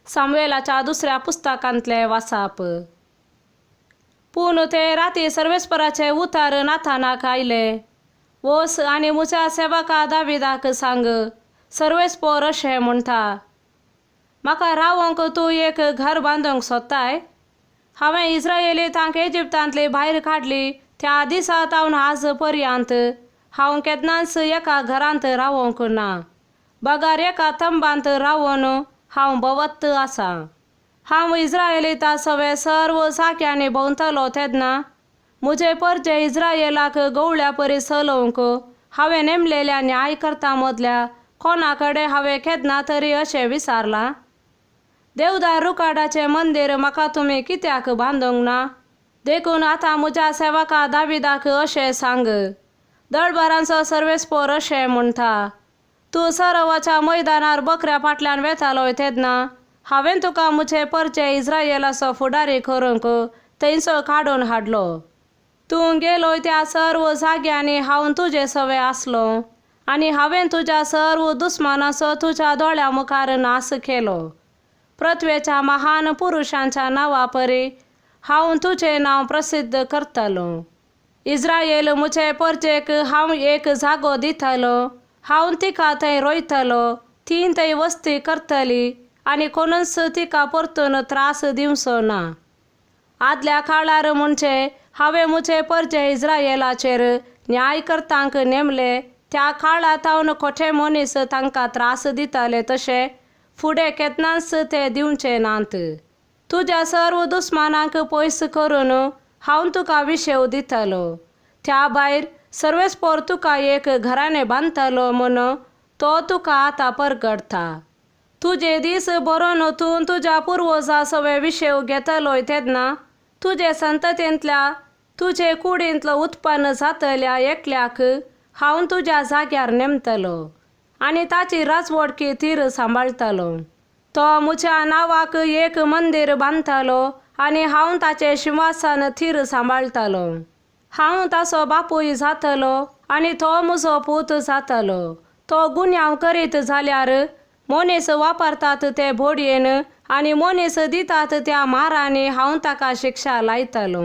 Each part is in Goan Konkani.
सामुएलाच्या दुसऱ्या पुस्तकांतलें वासाप. पूण ते राती सर्वेस्पराचे उतार नाथानाक आयले, वोस आनी म्हज्या सेवका दाविदाक सांग, सर्वेस्पोर अशें म्हणटा, म्हाका रावोंक तूं एक घर बांदूंक सोदताय? हांवें इस्रायली तांक इजिप्तांतली भायर काडली त्या दिसा तावन आज पर्यंत हांव केन्नाच एका घरांत रावोंक ना, बगर एका तंबांत रावून हांव भोंवत आसा. हांव इस्रायलिता सवे सर्व जाग्यांनी भोंवतलो तेन्ना म्हजे परजे इस्रायलाक गवळ्या परी चलोवंक हांवें नेमलेल्या न्यायकर्ता मदल्या कोणा कडेन हांवें केन्ना तरी अशें विचारलां, देवदार रुकाडाचें मंदीर म्हाका तुमी कित्याक बांदूंक ना? देखून आतां म्हज्या सेवका दाविदाक अशें सांग, दळबारांचो सर्वेस्पोर अशें म्हणटा, तूं सरोवाच्या मैदानार बकऱ्या फाटल्यान वेतालोय तेन्ना हांवें तुका म्हजे परजे इस्रायलाचो फुडारी करूंक थंयचो काडून हाडलो. तूं गेलोय त्या सर्व जाग्यांनी हांव तुजे सवे आसलो आनी हांवें तुज्या सर्व दुस्मानाचो तुज्या दोळ्या मुखार नाश केलो. पृथ्वेच्या महान पुरुशांच्या नांवा परी हांव तुजें नांव प्रसिद्ध करतलो. इस्रायल म्हजे परजेक हांव एक जागो दितलो, हांव तिका थंय रोयतलो, ती थंय वस्ती करतली आनी कोणूच तिका परतून त्रास दिवचो ना. आदल्या काळार म्हणजे हांवें म्हजे परजे इस्रायलाचेर न्यायकर्तांक नेमले त्या काळा तावन खोटे मनीस तांकां त्रास दिताले तशें फुडें केन्नाच ते दिवचे नात. तुज्या सर्व दुस्मानांक पयस करून हांव तुका विशेव दितलो. त्या भायर सर्वेस्पोर तुका एक घराणें बांदतलो म्हूण तो तुका आतां परगटता. तुजे दीस बरोवन तूं तुज्या पुर्वजा सवे विशेव घेतलोय तेन्ना तुजे संततींतल्या तुजे कुडींतलो उत्पन्न जातल्या एकल्याक हांव तुज्या जाग्यार नेमतलो आनी ताची राजवटकी तीर सांबाळटलो. तो म्हज्या नांवाक एक मंदीर बांदतलो आनी हांव ताचें शिंवासन थीर सांबाळटलो. हांव ताचो बापूय जातलो आनी तो म्हजो पूत जातलो. तो गुन्यांव करीत जाल्यार मनीस वापरतात ते बोडयेन आनी मनीस दितात त्या मारांनी हांव ताका शिक्षा लायतलो.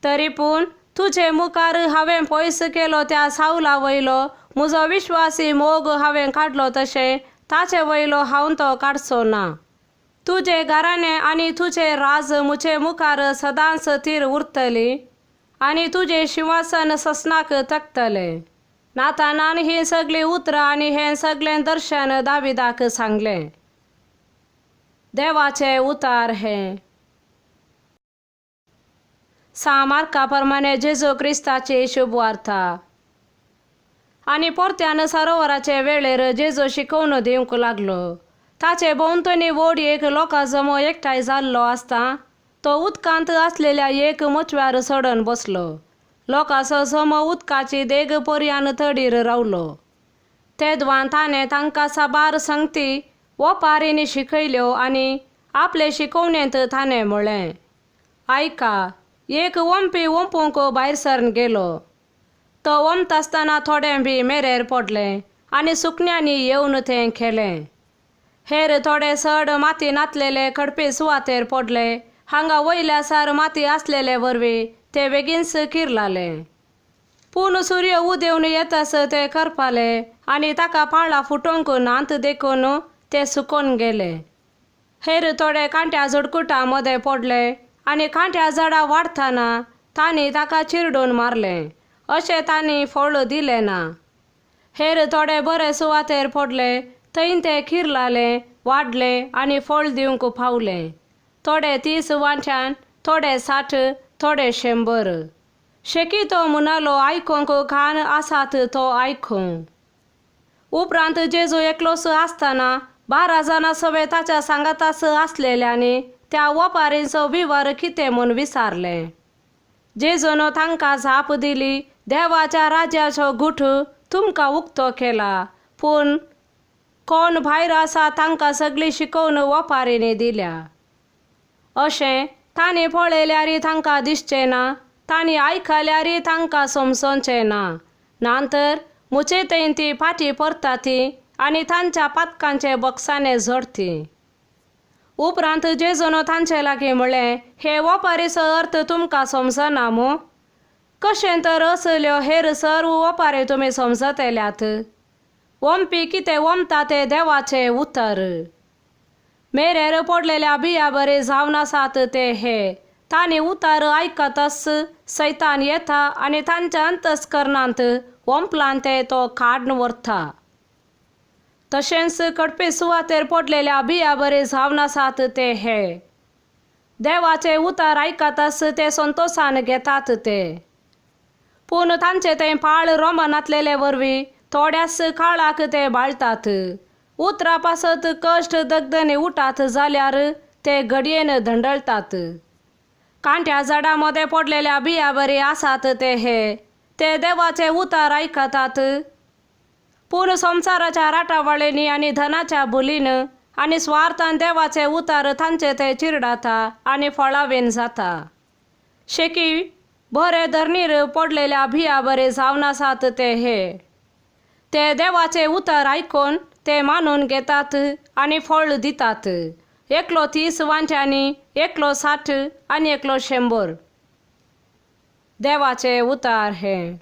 तरी पूण तुजे मुखार हांवें पयस केलो त्या सावला वयलो म्हजो विश्वासी मोग हांवें काडलो तशें ताचे वयलो हांव तो काडचो ना. तुजे घराणें आनी तुजें राज म्हजे मुखार सदांच थीर उरतली आनी तुजें शिंवासन ससनाक तकतलें. नातानान हीं सगळीं उतरां आनी हें सगळें दर्शन दाविदाक सांगलें. देवाचें उतार हें. सा मार्का प्रमाणे जेजू क्रिस्ताची शुभवार्ता. आनी परत्यान सरोवराचे वेळेर जेजू शिकोवन दिवंक लागलो. ताचे भोंवतणी व्हड एक लोकां जमो एकठांय जाल्लो आसता तो उदकांत आसलेल्या एक मोचव्यार चडून बसलो. लोकांचो जमो उदकाची देग पर्यान तडीर रावलो. तेदवान ताणें तांकां साबार संगती ओपारींनी शिकयल्यो आनी आपले शिकोवणेंत ताणें म्हळें, आयका, एक वोमपी वोंपूंक भायर सरन गेलो. तो वोमता आसतना थोडें बी मेरेर पडलें आनी सुकण्यांनी येवन तें खेलें. हेर थोडे चड माती नातलेले खडपी सुवातेर पडले. हांगा वयल्या सार माती आसलेले वरवीं ते बेगीनच किरलाले. पूण सूर्य उदेवन येतास ते करपाले आनी ताका पाळां फुटोवंक नात देखून ते सुकोन गेले. हेर थोडे कांट्या झुडकुटा मदें पडले आनी कांट्या झाडां वाडटना तांणी ताका चिरडून मारलें. अशें तांणी फळ दिलें ना. हेर थोडे बरे सुवातेर पडले, थंय ते किरलाले, वाडले आनी फळ दिवंक पावले. थोडे 30 वांट्यान, थोडे 60, थोडे 100. शेकी तो म्हणालो, आयकूंक कान आसात तो आयकूं. उपरांत जेजू एकलोच आसतना 12 जाणां सवे ताच्या सांगाताच आसलेल्यांनी त्या वपारींचो विवर कितें म्हूण विचारलें. जेजून तांकां जाप दिली, देवाच्या राज्याचो गुठ तुमकां उक्तो केला, पूण कोण भायर आसा तांकां सगळी शिकोवन वपारींनी दिल्या. अशें तांणी पळयल्यार तांकां दिसचें ना, तांणी आयकल्यार तांकां समजोचें ना. नातर म्हजे थंय ती फाटीं परता ती आनी तांच्या पातकांचे बक्षाने झडती. उपरांत जेजून तांचे लागीं म्हणलें, हे ओपारीचो अर्थ तुमकां समजना मूं? कशें तर असल्यो हेर सर्व ओपारी तुमी समजतल्यात? ओंपी कितें ओंपता तें देवाचें उतर. मेरेर पडलेल्या बिया बरे जावन आसात ते हे. तांणी उतर आयकतच सैतान येता आनी तांच्या अंतस्करणांत ओंपलां तें तो काडून व्हरता. तशेंच कडपी सुवातेर पडलेल्या बिया बरे जावन आसात ते हे. देवाचें उतर आयकतच ते संतोशान घेतात ते. पूण तांचे तें पाळ रोमनांतलेले वरवीं थोड्याच काळाक ते बाळतात. उतरा पासत कश्ट दगदनी उठात जाल्यार ते घडयेन धंडळटात. कांट्या झाडां मदें पडलेल्या बिया बरी आसात ते हे. ते देवाचें उतर आयकतात. पूण संवसाराच्या राटावळींनी आनी धनाच्या बुलीन आनी स्वार्थान देवाचें उतर तांचे ते चिरडाता आनी फळावीन जाता. शेकी बरे धरणीर पडलेल्या बिया बरे जावन आसात ते हे. ते देवाचें उतर आयकून ते मानून घेतात आनी फळ दितात. एकलो 30 वांट्यांनी, एकलो 60 आनी एकलो 100. देवाचें उतर हें.